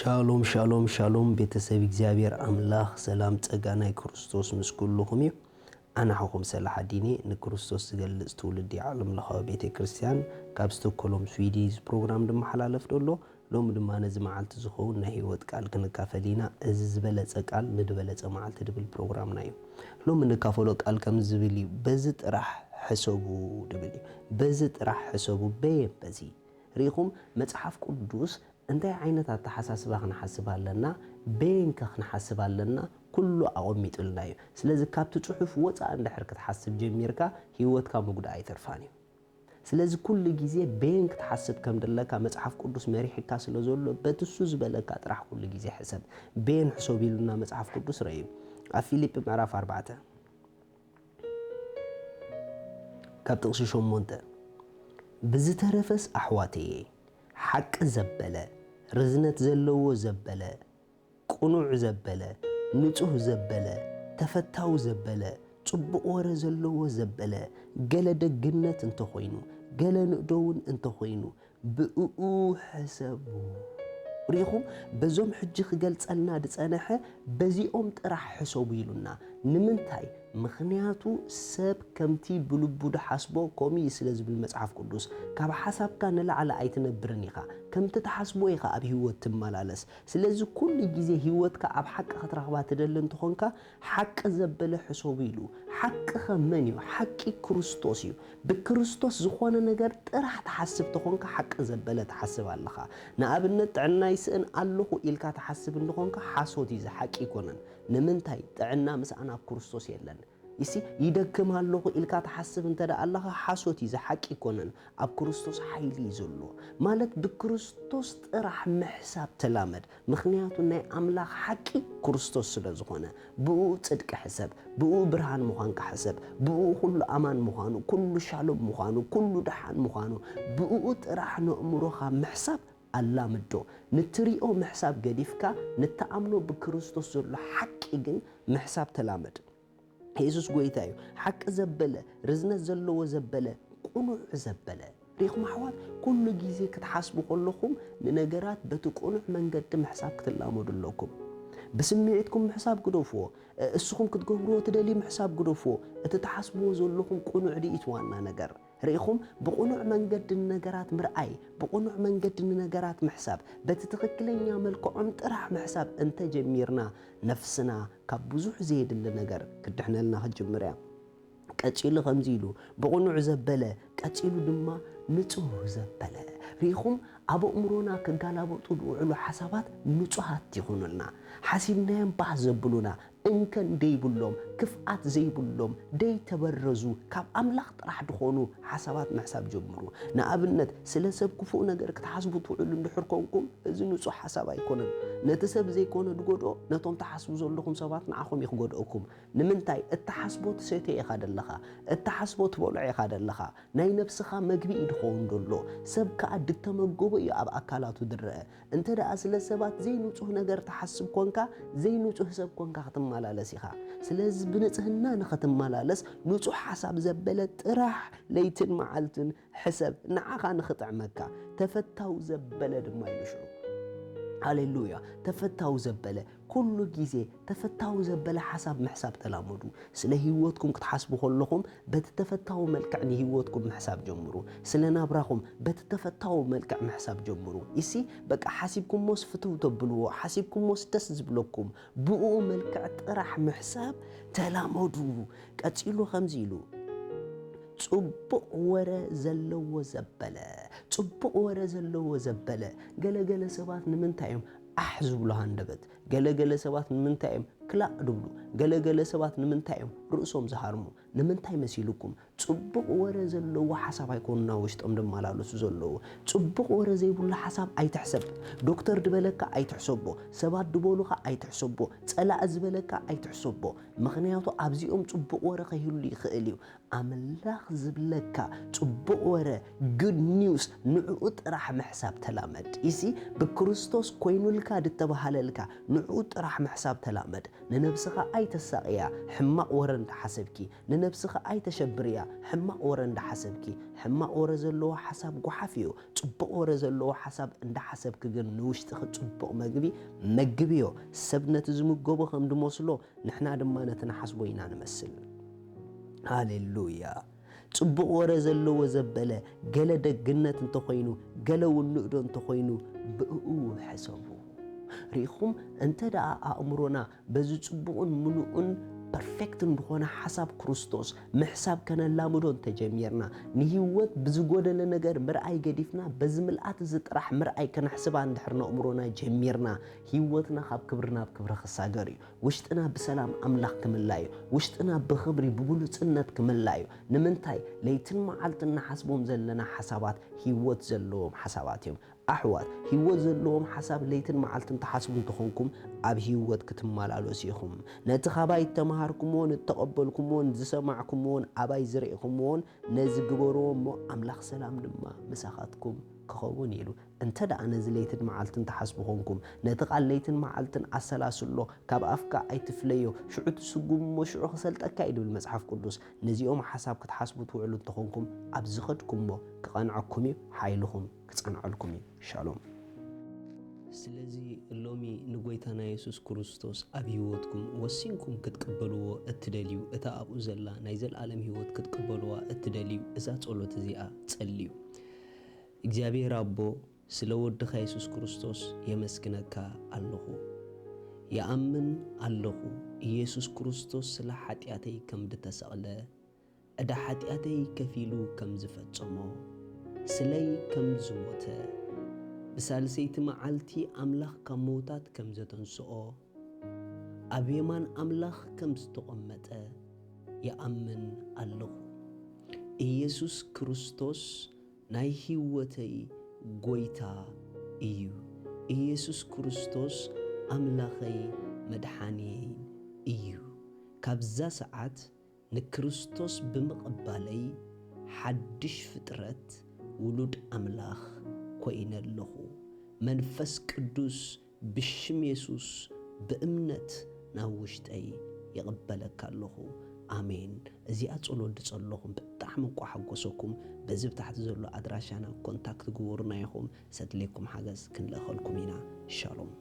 ሻሎም ሻሎም ሻሎም፣ ቤተሰብ እግዚኣብሔር ኣምላኽ ሰላም ጸጋ ናይ ክርስቶስ ምስ ኩልኹም እዩ። ኣነ ሓኹም ሰላሓዲን እየ። ንክርስቶስ ዝገልጽ ትውልዲ ዓለም ለኻዊ ቤተ ክርስቲያን ካብ ስቶክሆልም ስዊድን እዚ ፕሮግራም ዝመሓላለፍ ዘሎ። ሎሚ ድማ ነዚ መዓልቲ ዝኸውን ናይ ህይወት ቃል ክንካፈል ኢና። እዚ ዝበለጸ ቃል ንድበለጸ መዓልቲ ድብል ፕሮግራምና እዩ። ሎሚ ንካፈሎ ቃል ከም ዝብል እዩ፣ በዚ ጥራሕ ሕሰቡ ድብል እዩ። በዚ ጥራሕ ሕሰቡ። በየን በዚ ርኢኹም፣ መጽሓፍ ቅዱስ እንታይ ዓይነት ኣተሓሳስባ ክንሓስብ ኣለና፣ በየንከ ክንሓስብ ኣለና፣ ኩሉ ኣቐሚጡልና እዩ። ስለዚ ካብቲ ጽሑፍ ወጻእ እንድሕር ክትሓስብ ጀሚርካ፣ ህይወትካ ምጉዳእ ኣይተርፋን እዩ። ስለዚ ኩሉ ግዜ በየን ክትሓስብ ከም ድለካ መጽሓፍ ቅዱስ መሪሕካ ስለ ዘሎ፣ በቲ እሱ ዝበለካ ጥራሕ ኩሉ ግዜ ሕሰብ። በየን ሕሰብ ኢሉና መጽሓፍ ቅዱስ ረእዩ። ኣብ ፊልጲ ምዕራፍ ኣርባዕተ ካብ ጥቕሲ ሸሞንተ፣ ብዝተረፈስ ኣሕዋተየ፣ ሓቂ ዘበለ፣ ርዝነት ዘለዎ ዘበለ፣ ቅኑዕ ዘበለ፣ ንጹህ ዘበለ፣ ተፈታዊ ዘበለ፣ ጽቡቕ ወረ ዘለዎ ዘበለ፣ ገለ ደግነት እንተኾይኑ፣ ገለ ንእዶ እውን እንተኾይኑ፣ ብእኡ ሕሰቡ። ርኢኹም፣ በዞም ሕጂ ክገልጸልና ዝጸንሐ፣ በዚኦም ጥራሕ ሕሰቡ ኢሉና። ንምንታይ? ምኽንያቱ ሰብ ከምቲ ብልቡ ዝሓስቦ ከምኡ እዩ ስለ ዝብል መጽሓፍ ቅዱስ። ካብ ሓሳብካ ንላዕሊ ኣይትነብርን ኢኻ። ከምቲ ትሓስቦ ኢኻ ኣብ ህይወት ትመላለስ። ስለዚ ኩሉ ግዜ ህይወትካ ኣብ ሓቂ ክትረኽባ ትደሊ እንተኾንካ፣ ሓቂ ዘበለ ሕሰቡ ኢሉ። ሓቂ ኸ መን እዩ? ሓቂ ክርስቶስ እዩ። ብክርስቶስ ዝኾነ ነገር ጥራሕ ትሓስብ ተኾንካ፣ ሓቂ ዘበለ ትሓስብ ኣለኻ። ንኣብነት፣ ጥዕና ይስእን ኣለኹ ኢልካ ትሓስብ እንተኾንካ፣ ሓሶት እዩ፣ እዚ ሓቂ ኣይኮነን። ንምንታይ? ጥዕና ምሳኣን ኣብ ክርስቶስ የለን። ይሲ፣ ይደክም ኣለኹ ኢልካ ትሓስብ እንተ ደኣ ኣለኻ፣ ሓሶት እዩ፣ እዚ ሓቂ ኣይኮነን። ኣብ ክርስቶስ ሓይሊ እዩ ዘሎ። ማለት፣ ብክርስቶስ ጥራሕ ምሕሳብ ተላመድ። ምኽንያቱ ናይ ኣምላኽ ሓቂ ክርስቶስ ስለ ዝኾነ፣ ብእኡ ጽድቂ ሕሰብ፣ ብእኡ ብርሃን ምዃንካ ሕሰብ፣ ብእኡ ኩሉ ኣማን ምዃኑ፣ ኩሉ ሻሎም ምዃኑ፣ ኩሉ ደሓን ምዃኑ፣ ብእኡ ጥራሕ ነእምሮኻ ምሕሳብ ኣላምዶ። ንትሪኦ ምሕሳብ ገዲፍካ፣ ንትኣምኖ ብክርስቶስ ዘሎ ሓቂ ግን ምሕሳብ ተላመድ። የሱስ ጐይታ እዩ። ሓቂ ዘበለ፣ ርዝነት ዘለዎ ዘበለ፣ ቅኑዕ ዘበለ። ርኢኹም ኣሕዋት፣ ኩሉ ግዜ ክትሓስቡ ከለኹም ንነገራት በቲ ቅኑዕ መንገዲ ምሕሳብ ክትላመዱ ኣለኩም። ብስምዒትኩም ምሕሳብ ግደፍዎ። እ-፣ እስኹም ክትገብርዎ ትደልዩ ምሕሳብ ግደፍዎ። እቲ ትሓስብዎ ዘለኹም ቅኑዕ ድዩ እቲ ዋና ነገር? ርኢኹም፣ ብቕኑዕ መንገዲ ንነገራት ምርኣይ፣ ብቕኑዕ መንገዲ ንነገራት ምሕሳብ፣ በቲ ትኽክለኛ መልክዖም ጥራሕ ምሕሳብ እንተጀሚርና፣ ነፍስና ካብ ብዙሕ ዘየድሊ ነገር ክትድሕነልና ክትጅምር እያ። ቀጺሉ ከምዚ ኢሉ፣ ብቕኑዕ ዘበለ፣ ቀጺሉ ድማ ንጹህ ዘበለ። ርኢኹም፣ ኣብ ኣእምሮና ክጋላበጡ ዝውዕሉ ሓሳባት ንጹሃት ይኹኑልና። ሓሲብናዮም ባህ ዘብሉና፣ እንከን ደይብሎም፣ ክፍኣት ዘይብሎም፣ ደይተበረዙ፣ ካብ ኣምላኽ ጥራሕ ዝኾኑ ሓሳባት ምሕሳብ ጀምሩ። ንኣብነት፣ ስለ ሰብ ክፉእ ነገር ክትሓስቡ ትውዕሉ እንድሕር ኮንኩም፣ እዚ ንጹህ ሓሳብ ኣይኮነን። ነቲ ሰብ ዘይኮነ ዝጎድኦ፣ ነቶም ትሓስቡ ዘለኹም ሰባት ንዓኹም እዩ ክጎድኦኩም። ንምንታይ? እትሓስቦ ትሰትዮ ኢኻ ደለኻ፣ እትሓስቦ ትበልዖ ኢኻ ደለኻ። ናይ ነብስኻ መግቢ እዩ ዝኸውን ዘሎ። ሰብ ከኣ ድተመገቦ እዩ ኣብ ኣካላቱ ዝረአ። እንተ ደኣ ስለ ሰባት ዘይንጹህ ነገር ትሓስብ ኮንካ፣ ዘይንጹህ ሰብ ኮንካ ክትመላለስ ኢኻ። ስለዚ ብንጽህና ንኽትመላለስ ንጹህ ሓሳብ ዘበለ ጥራሕ ለይትን መዓልትን ሕሰብ፣ ንዓኻ ንኽጥዕመካ። ተፈታዊ ዘበለ ድማ ኢሉ ሽዑ። ሃሌሉያ! ተፈታዊ ዘበለ፣ ኩሉ ግዜ ተፈታዊ ዘበለ ሓሳብ ምሕሳብ ተላመዱ። ስለ ህይወትኩም ክትሓስቡ ከለኹም፣ በቲ ተፈታዊ መልክዕ ንህይወትኩም ምሕሳብ ጀምሩ። ስለ ናብራኹም በቲ ተፈታዊ መልክዕ ምሕሳብ ጀምሩ። ይሲ፣ በቃ ሓሲብኩሞስ ፍትው ተብልዎ፣ ሓሲብኩሞስ ደስ ዝብለኩም፣ ብኡ መልክዕ ጥራሕ ምሕሳብ ተላመዱ። ቀጺሉ ከምዚ ኢሉ፣ ጽቡቕ ወረ ዘለዎ ዘበለ፣ ጽቡቕ ወረ ዘለዎ ዘበለ። ገለገለ ሰባት ንምንታይ እዮም ኣሕ ዝብሉ ሃንደበት? ገለገለ ሰባት ንምንታይ እዮም ክላእ ድብሉ? ገለገለ ሰባት ንምንታይ እዮም ርእሶም ዝሃርሙ? ንምንታይ መሲልኩም? ጽቡቕ ወረ ዘለዎ ሓሳብ ኣይኮኑን ኣብ ውሽጦም ድመላለሱ ዘለዉ። ጽቡቕ ወረ ዘይብሉ ሓሳብ ኣይትሕሰብ። ዶክተር ድበለካ ኣይትሕሰቦ። ሰባት ድበሉኻ ኣይትሕሰቦ። ጸላኢ ዝበለካ ኣይትሕሰቦ። ምኽንያቱ ኣብዚኦም ጽቡቕ ወረ ከይህሉ ይኽእል እዩ። ኣምላኽ ዝብለካ ጽቡቕ ወረ፣ good news፣ ንዕኡ ጥራሕ ምሕሳብ ተላመድ። ይሲ፣ ብክርስቶስ ኮይኑልካ ድተባሃለልካ ንዕኡ ጥራሕ ምሕሳብ ተላመድ። ንነብስኻ ኣይተሳቕያ፣ ሕማቕ ወረ እንዳሓሰብኪ። ንነብስኻ ኣይተሸብርያ፣ ሕማቕ ወረ እንዳሓሰብኪ። ሕማቕ ወረ ዘለዎ ሓሳብ ጓሓፍ እዩ። ጽቡቕ ወረ ዘለዎ ሓሳብ እንዳሓሰብኪ ግን ንውሽጥኺ ጽቡቕ መግቢ መግብዮ። ሰብ ነቲ ዝምገቦ ከም ድመስሎ፣ ንሕና ድማ ነቲ ንሓስቦ ኢና ንመስል። ሃሌሉያ። ጽቡቕ ወረ ዘለዎ ዘበለ፣ ገለ ደግነት እንተኾይኑ፣ ገለ ውንእዶ እንተኾይኑ፣ ብእኡ ሕሰቡ። ርኢኹም፣ እንተ ደኣ ኣእምሮና በዚ ጽቡቕን ምሉእን ፐርፌክትን ዝኾነ ሓሳብ ክርስቶስ ምሕሳብ ከነላምዶ እንተጀሚርና፣ ንህይወት ብዝጎደለ ነገር ምርኣይ ገዲፍና፣ በዚ ምልኣት እዚ ጥራሕ ምርኣይ ከነሕስባ እንድሕር ነእምሮና ጀሚርና፣ ህይወትና ካብ ክብሪ ናብ ክብሪ ክሳገር እዩ። ውሽጥና ብሰላም ኣምላኽ ክምላ እዩ። ውሽጥና ብኽብሪ ብብሉጽነት ክምላ እዩ። ንምንታይ? ለይትን መዓልትን ንሓስቦም ዘለና ሓሳባት ህይወት ዘለዎም ሓሳባት እዮም። ኣሕዋት፣ ህይወት ዘለዎም ሓሳብ ለይትን መዓልትን ትሓስቡ እንተኾንኩም፣ ኣብ ህይወት ክትመላለሱ ኢኹም። ነቲ ካባይ እተምሃርኩምዎን እተቐበልኩምዎን ዝሰማዕኩምዎን ኣባይ ዝርኢኹምዎን ነዚ ግበርዎ እሞ፣ ኣምላኽ ሰላም ድማ ምሳኻትኩም ክኸውን ኢሉ። እንተ ደኣ ነዚ ለይትን መዓልትን ትሓስቡ ኾንኩም፣ ነቲ ቃል ለይትን መዓልትን ኣሰላስሎ፣ ካብ ኣፍካ ኣይትፍለዮ፣ ሽዑ ትስጉም እሞ ሽዑ ክሰልጠካ እዩ ድብል መጽሓፍ ቅዱስ። ነዚኦም ሓሳብ ክትሓስቡ ትውዕሉ እንተኾንኩም፣ ኣብ ዝኸድኩሞ ክቐንዐኩም እዩ፣ ሓይልኹም ክጸንዐልኩም እዩ። ሻሎም። ስለዚ ሎሚ ንጎይታና የሱስ ክርስቶስ ኣብ ህይወትኩም ወሲንኩም ክትቅበልዎ እትደልዩ፣ እታ ኣብኡ ዘላ ናይ ዘለኣለም ህይወት ክትቅበልዋ እትደልዩ፣ እዛ ጸሎት እዚኣ ጸልዩ። እግዚኣብሔር ኣቦ፣ ስለ ወድኻ የሱስ ክርስቶስ የመስግነካ ኣለኹ። ይኣምን ኣለኹ፣ ኢየሱስ ክርስቶስ ስለ ሓጢኣተይ ከም ድተሰቕለ፣ ዕዳ ሓጢኣተይ ከፊሉ ከም ዝፈጸሞ፣ ስለይ ከም ዝሞተ፣ ብሳልሰይቲ መዓልቲ ኣምላኽ ካብ ምዉታት ከም ዘተንስኦ፣ ኣብ የማን ኣምላኽ ከም ዝተቐመጠ ይኣምን ኣለኹ። ኢየሱስ ክርስቶስ ናይ ህይወተይ ጎይታ እዩ። ኢየሱስ ክርስቶስ ኣምላኸይ መድሓንየይን እዩ። ካብዛ ሰዓት ንክርስቶስ ብምቕባለይ ሓድሽ ፍጥረት ውሉድ ኣምላኽ ኮይነ ኣለኹ። መንፈስ ቅዱስ ብሽም የሱስ ብእምነት ናብ ውሽጠይ ይቕበለካ ኣለኹ። ኣሜን። እዚኣ ጸሎት ድጸለኹም ብጣዕሚ እንቋ ሓጎሰኩም። በዚ ብታሕቲ ዘሎ ኣድራሻና ኮንታክት ግበሩና ኢኹም። ሰድሌኩም ሓገዝ ክንልእኸልኩም ኢና። ሻሎም።